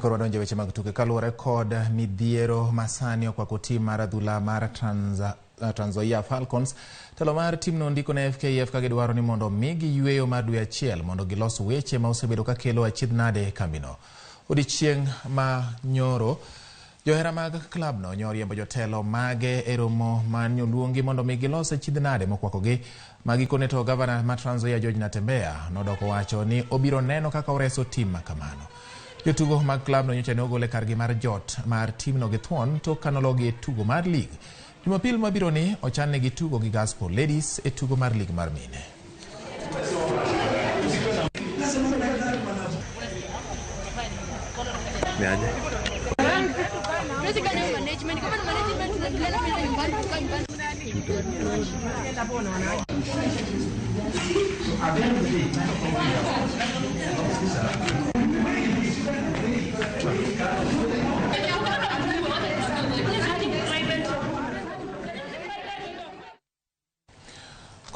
Koro wadonjo e weche mag tuke kaluwore kod midhiero masani okwako tim mar adhula mar Trans Nzoia Falcons. Telo mar timno ndiko ne FKF ka gidwaro ni mondo omigi yueyo mar dwe achiel mondo gilos weche ma osebedo ka kelo achiedh nade e kambino. Odiechieng' ma nyoro, johera mag klabno nyoriembo jotelo mage e romo ma nyoluongi mondo mi gilos achiedh nade mokwakogi. Ma gikone to gavana ma Trans Nzoia George Natembeya nodoko wacho ni obiro neno kaka oreso tim ma kamano. Jotugo mag klabno nyocha ne ogol e kargi mar jot mar timno gi thuon tok ka nologi e tugo mar lig. Jumapil mabiro ni ochan negi tugo gi Gasport Ladies e tugo mar lig mar mine.